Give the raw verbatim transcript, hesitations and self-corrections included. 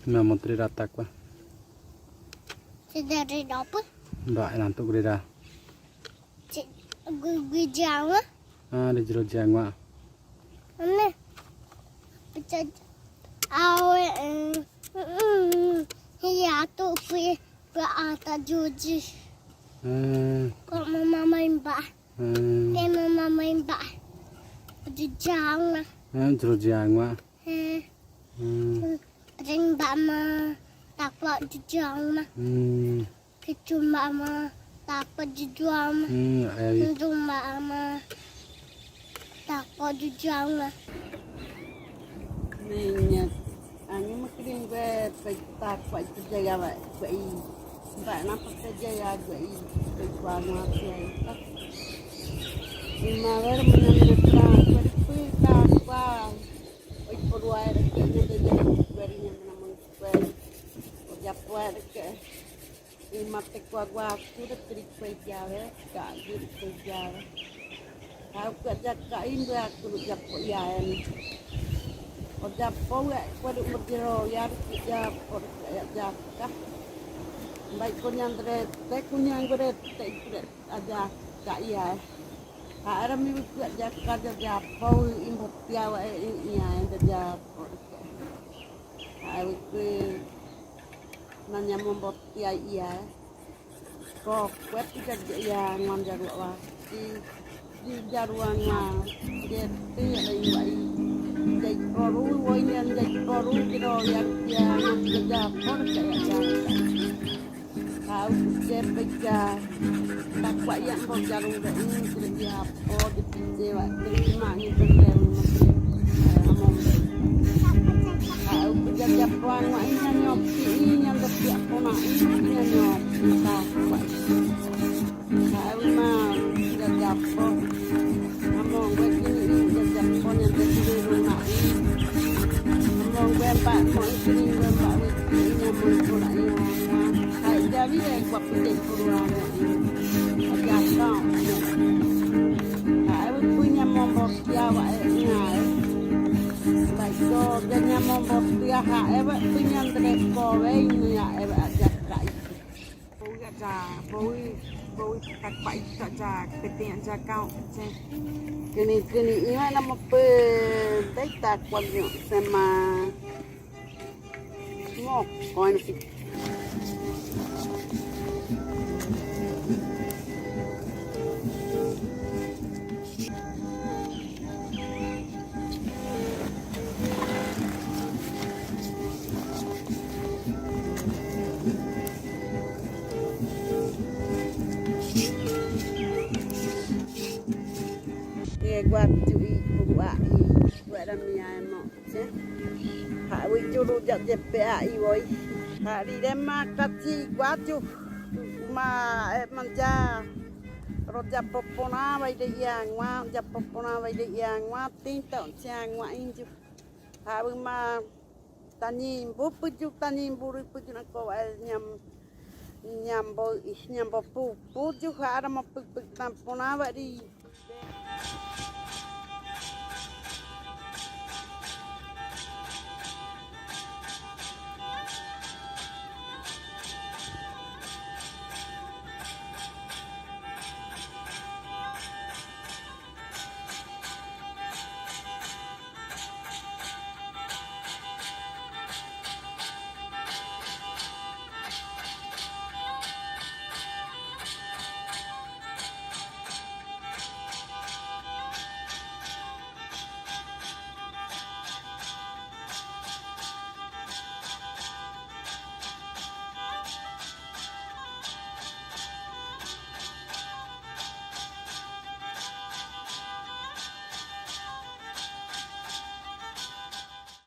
Mamo tiri ra takua. Tiri ra apa? Mbak, nantuk tiri ra. Ci, gui, gui jangwa. Ah, di jero jangwa. Ane. Pecah. Awe, eh, mm, mm, iya, tu pi, pi ata juji. Hmm. Ko mama main ba. Hmm. Ko mama main ba. Jujang na. Hmm, jero jangwa. Hmm. Hmm. Ring ba ma takwa jujang na. Hmm. Kecuma ma takwa jujang na. Hmm, ai. Kecuma ma takwa jujang na. Nanya, ani ma kering gue pe takwa jujang ya, gue i. Mbak, napa kerja ya, gue i. Pe kuat mati ya. Ima wer menang takwa, pe takwa. Oi, perlu air, kayaknya dia jadi gue ri nya menang gue. Oi, japo air ke. Ima te kua gua aku da kiri kue jawe, ka kiri kue jawe. Au ka jaka imbe aku du japo iyan. Ko japo we, ko du mejero, ya du japo, ya jaka. Mbai ko nyandre, te ko nyandre, te ko de, a jaka iyan. Ka ara mi we ko jaka da japo, imbo pia we, iyan da japo. Ka we ko, nanya mombo Iya, iya. Ko, kuat tiga ya, ngam jaruan wa. Di, di jaruan wa. Dia ti ada iwai. Jai koru, woi nyan jai koru, kiro ya, ya, ngam jaga por, kaya ya. Kau, dia pega. Takwa ya, por jaru, da, ini, kira dia. Oh, di pinje wa, terima ni pendem. Among. Au ku jaja pang wa inya nyop, inya nyop, inya nyop, takwa. Au ma, jaja pang. Among, gue kini jaja pang yang terjadi rumah ini. Among, gue mbak, mau kini gue mbak, gue kini nyamon pun inya. Hai, jadi, gue putih puluhan. Aja kau. Ka ewe punya mombo kia wa e ngai. Baik so, dia nya mombo kia ha ewe punya ndre kowe ini ya ewe aja kai. Boi aja, boi, boi tak baik tak aja, ketiak aja kau aja. Kini, kini, iwa nama pe, dai tak wagyo sama. Ngok, koin sik. Ye, gua tu'i, gua i, gua da mi ai mo. Ha'u i juru ja jepe a'i woi. Ha'u ri rema kati guaju. Ma e manja. Ro ja popona wai de iangwa, ja popona wai de iangwa, tinta iangwa inju. Ha'u ma tanyimbu puju, tanyimbu ri puju nako wa nyam, nyambo, nyambo pu, puju ha'u ra ma pu, pu, tampona wa ri.